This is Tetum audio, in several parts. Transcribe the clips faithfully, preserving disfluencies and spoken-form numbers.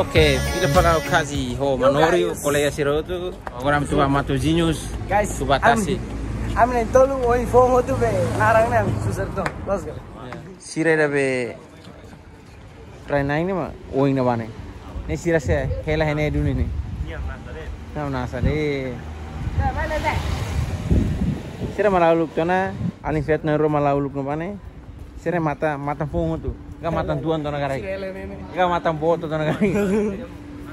Oke, fila fali ho Kazi ho Manorio, kolega sira hotu. Agora ami atu ba Matozinhos, guys, atu ba tasi. Ami na'in-tolu, ohin foun hotu be, laran ne'e susar uitoan. Loos ka lae? Sira ida be rai-na'in ne'e mak oin ne'ebá ne'e. Ne'e sira sei hela iha ne'e duni ne'e. Não, não, sabe. Sira malauluk tiha ona, alin feto na'in-rua malauluk ne'ebá ne'e. Sira matan, matan foun hotu. Ka matan tuan tiha ona karik. Ka matan boot tiha ona karik.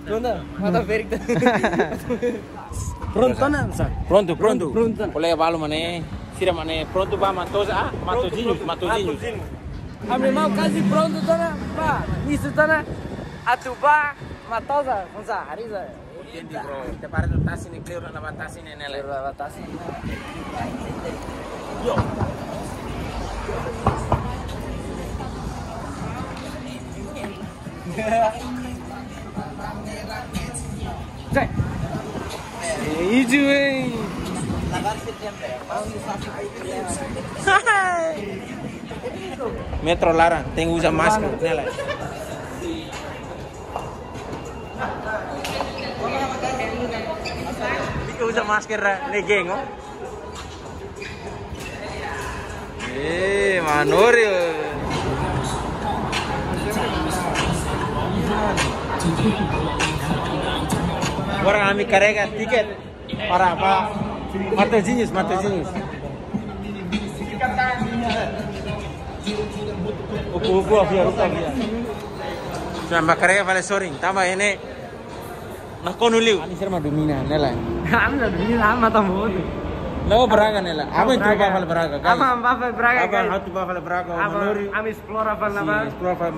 Pronto, matan ferik. Pronto, né, Sam? Pronto, pronto. Pronto. Kolega balu mak ne'e, sira mak ne'e, pronto ba Matoza, ah, Matozinhos, Matozinhos. Ami mau Kazi pronto tiha ona, ba, isu tiha ona, atu ba Matoza, Sam, hari sa. Entendi, bro. Te pare tu tasi ne'e, kleur ona ba tasi ne'e, ne'e lae. Kleur ona ba tasi. Yo. Cek. Eh, hijau, eh. Metro laran, tenke uza masker, ne'e lae. Tenke uza masker, ne'e geng, oh. Eh, Manorio. Agora ami karrega tiket para, para Matozinhos, Matozinhos. Uku, uku, aviar, uku, aviar. Samba karrega fali sorin, tanba ne'e nakonu liu. Ami sira mak domina, ne'e lae. Ami la domina, ami matan boot. La'o Braga, ne'e lae. Ami atu ba fali Braga, guys. Ami ba fali Braga, guys. Ami atu ba fali Braga, Manorio. Ami esplora fali, sin, ba. Esplora fali.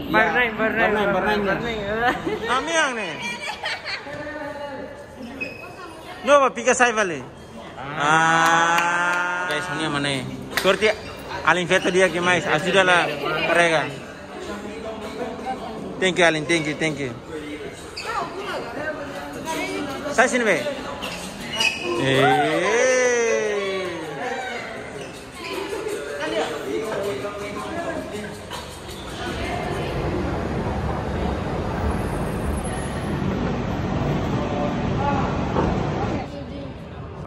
Barney, Barney, Barney, Barney. Ami yang ne'e. No, ba pica sai fali. Ah. Guys, ini mana? Sorte alin feto di'ak demais, ajuda la karrega. Thank you, alin, thank you, thank you. Sai sini be. Eh.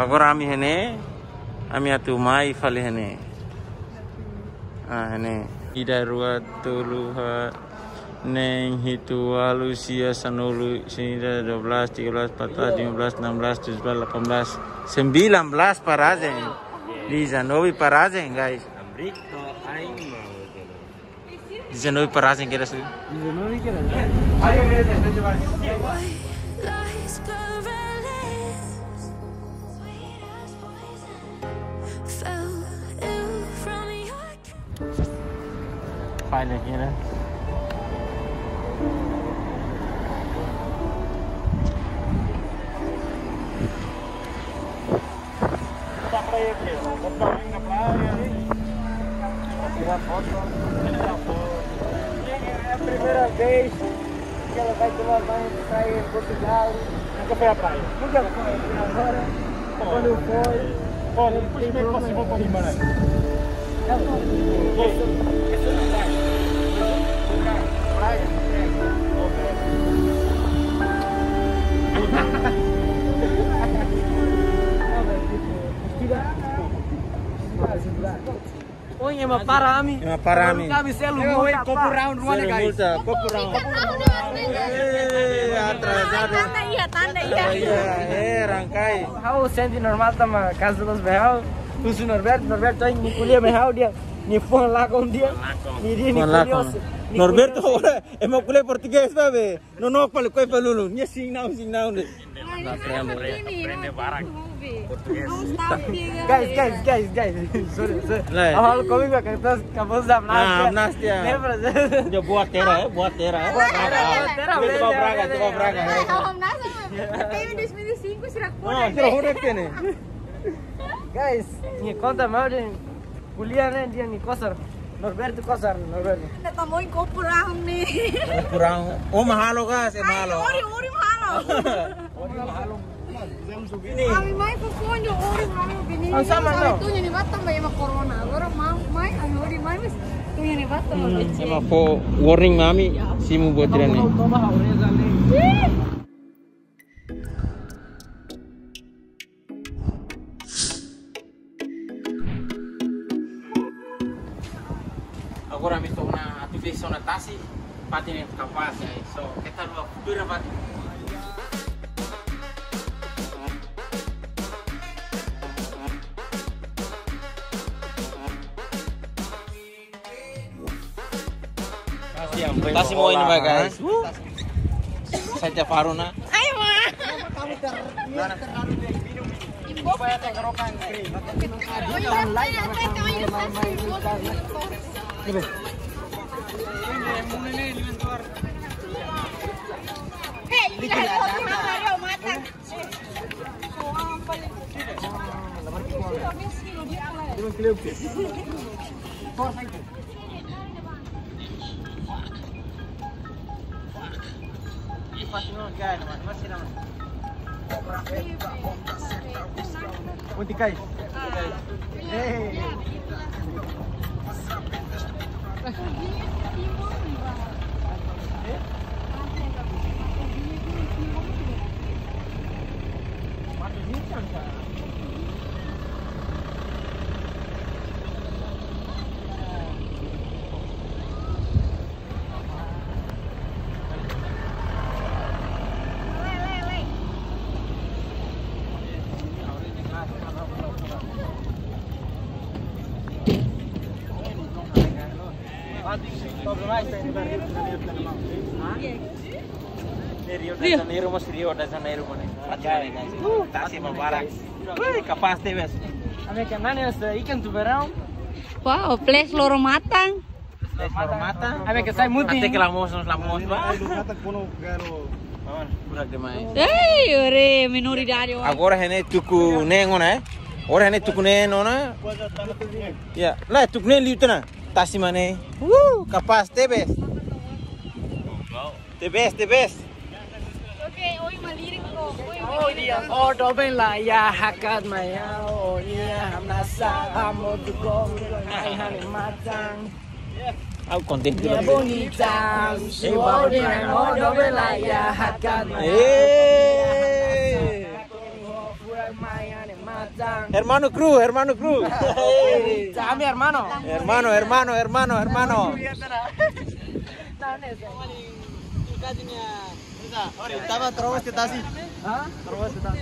Agora ami iha ne'e, ami atu mai fali iha ne'e. Ah, iha ne'e. Ida, rua, tolu, haat, neen, hitu, ualu, sia, sanulu, sia, dua belas, tiga belas, empat belas, lima belas, enam belas, tujuh belas, delapan belas, sembilan belas parajen. Dezanove parajen, guys. Dezanove parajen kira sih. Pilot kira. Tirar foto. É a primeira vez que ela vai tomar banho de praia em Portugal. Nunca foi à praia? Nunca foi. Agora, quando foi, foi, depois como é que você vai para Guimarães? Praia? Oi, ema para ami. Ema para ami. Kami selu multa, Kopu Round, mana, guys? Selu multa, Kopu Round. Eh, atrasado. Tanda iha, tanda iha. Iya, eh, rangkai. Ha'u sente normál tanba kazu loos ba ha'u. Husu Norberto, Norberto, nia ko'alia mai ha'u dehan nia fó lakon de'it. Nia dehan nia ko'alia. Fó lakon. Norberto, ema ko'alia portugés, sabe? No, no, fali, ko'alia fali uluk. Nia sin naun, sin naun de'it. Ai, aprende, aprende barak. Portugés. Guys, guys, guys, guys. Sorry, sorry. Lae. Awal kami ba kertas kapos da amnastia. Ah, amnastia. Lembra? Ya, buat tera, eh, buat tera, eh. Buat tera, buat tera. Itu kau Braga, itu kau Braga. Ai, amnastia. Teve dois mil e cinco, será que... Oh, será que tem, né? Guys, nia konta mau de'it. Ko'alia ne'e dehan nia kosar. Norberto kosar, Norberto. Ita tamo em Kopu Round ne'e. Kopu Round. Oh, mahalo, guys, eh, mahalo. Ai, orin, orin mahalo. Orin mahalo. Ini. Ami mai fó konjo, orin mahalo. Bini. Ah, sama, sama. Itu jadi batam ba ema corona. Agora mau mai, ami orin mai, mas Ema fó warning mai ami, simu buat ida-ne'e. Agora ami to'o ona atu de'it ona tasi, fatin ne'e kapás, eh. So, keta dua futuru fatin. Tasi moin ba, guys. Uh. Saja faru ona. Ayo, Ma. Hey, mata. Onde cai? Ei. Rio de Janeiro, mas Rio de Janeiro, mano. Uh, tasi mak barak. Ui, kapás tebes. Ami ikan nani, ikan tubarão. Wow, flash loro matan. Flash loro matan. Ami ikan sai mutin. Até que la mos, la mos, ba. Mano, burak demais. Ei, ore, minoridade, ó. Agora iha ne'e tuku neen ona, eh? Agora iha ne'e tuku neen ona. Ya, la tuku neen liu tiha ona. Tasi mak ne'e. Uh, kapás tebes. Tebes, tebes. Oke, oi malirin ko. Oi, oi, oi. Oh, doben la ya hakat maya. Oh, ya hamnasa amo tu ko. Ai hane matang. Au konten tu. Ya bonita. Si bau di nang, oh, doben la ya hakat maya. Eh. Hermano Cruz, hermano Cruz. Ami hermano. Hermano, hermano, hermano, hermano. Tama terus kita sih. Hah? Terus kita.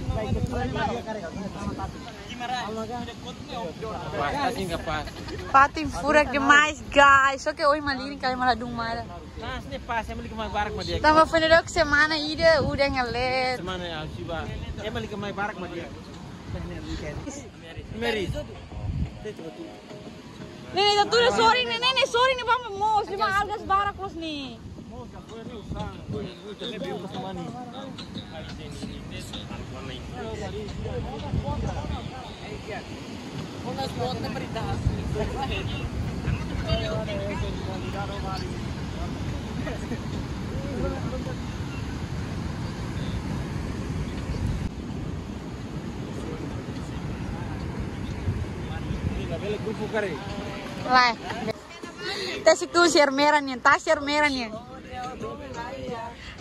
Fatin furak demais, guys. Oke, oi malirin kali malah dung mara. Nah, sini pas, ema lika mai barak mak di'ak. Tanba fene dok semana ida udah ngelet. Semana ya, siba. Ema lika mai barak mak di'ak. Mary. Ne'e, ne'e, tuh, sorry, ne'e, ne'e, ne'e, sorry, ne'e, bang, mós, lima algas barak, mós, ne'e. Lai. Tasi tu ser merah nian, tasi ser merah nian.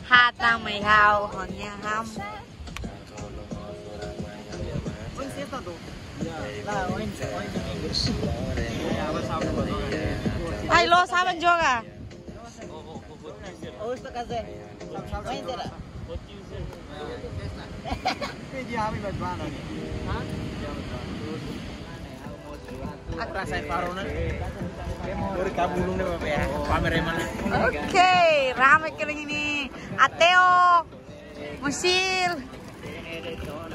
Hata mai hau, hanya ham. Ai, lo saban joga. Aku rasa faru ona. Dori kabulung ne, Bapak, ya. Pamer emang. Oke, rame kali ini. Ateo. Musil.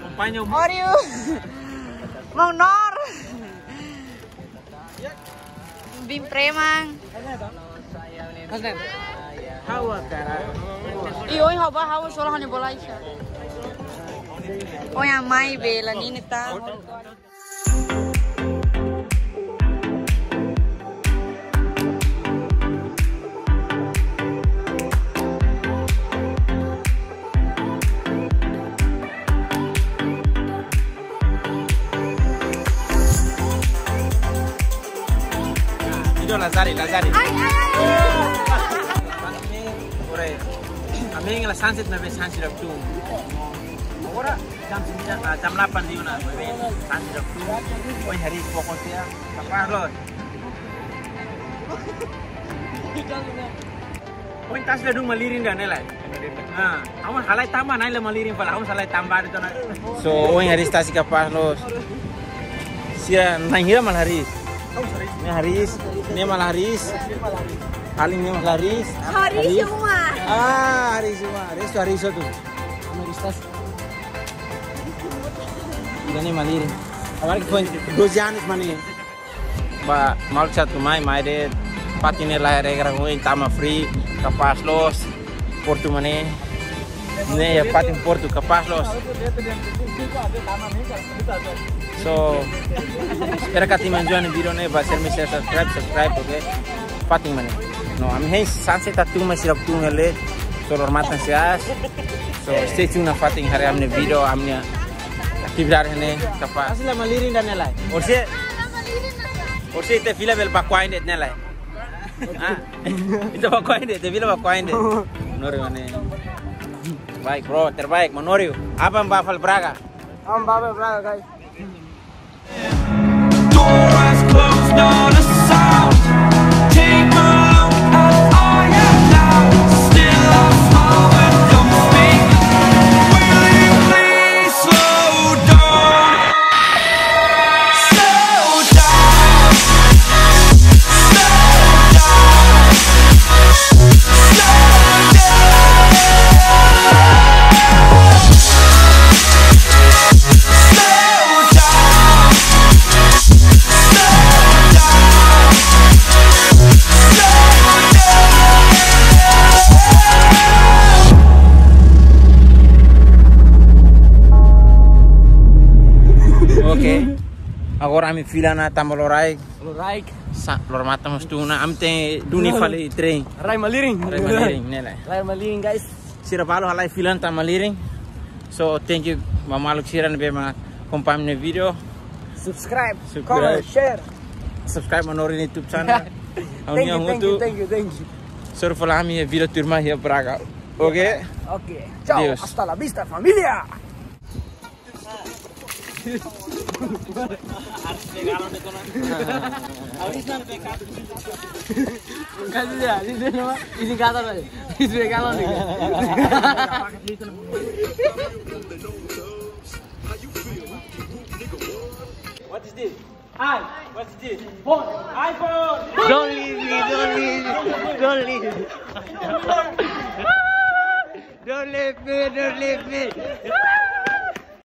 Kompanyo. Oreo. Mau Nor. Bim Preman. Hawa kara. Io, oi, hau ba, hau sola hane bola isa. Oi, amai bela nini ta. Lazari, lazari. Ai, ai, ai, ai. Ora, ami hela sunset ne'ebé sunset atu. Agora jam sembilan, ah, jam delapan di una, ne'ebé sunset atu. Ohin hariis pokok ya. Kapás loos. Ohin tasi ladún malirin ida ne'e lai. Ah, ha'u halai tama na'in la malirin fali, ha'u halai tama de'it ona. So, ohin hariis tasi kapás loos. Sira na'in hira mak la hariis. Ne'e hariis, ne'e mak la hariis. Alin ne'e mak la hariis. Hariis uma. Ah, hariis uma. Restu hariis hotu. Ha'u hariis tasi. Ida-ne'e malirin. Agora que foi doze anos, mané. Ba maluk sira atu mai, mai de'it, fatin ne'e la regra ruin, tama free, kapás loos, Portu mak ne'e. Ne'e iha fatin Portu, kapás loos. So, espera katak imi enjoy vídeo ne'e, ba sira mós subscribe, subscribe, oke? Fatin mak ne'e. No, ami hein sunset atu mai sira tun hela, so lor matan seas. So, stay tuned ona fatin haree ami-nia vídeo, ami-nia atividade ne'e, kapás. Asli malirin ida ne'e lai. Orsida, orsida ita fila bele ba kuain de'it ne'e lai. Ah, ita ba kuain de'it, ita fila ba kuain de'it. Nori mané. Baik, bro, terbaik, Manorio. Abang ba fali Braga. Abang ba fali Braga, guys. Door eyes closed, not a sound. Take a look at I am now. Still I smile but don't speak. Will you please slow down? Slow down. Slow down. Oke. Agora ami fila ona tama loraik. Loraik. Sa, lor matan mós tun ona, ami tenke duni fali train. Rai malirin. Rai malirin, ne'e lai. Rai malirin, guys. Sira balu halai fila ona tama malirin. So, thank you ba maluk sira ne'ebé mak akompaña ami-nia vídeo. Subscribe, subscribe, comment, share. Subscribe Manorio YouTube channel. Thank you, thank you, thank you, thank you. Só fali ami iha vídeo tuirmai iha Braga. Oke? Oke. Ciao, hasta la vista, familia. What is this? Hi, what's this? Phone. iPhone. Don't leave me, don't leave me, don't leave. Don't leave me, don't leave me.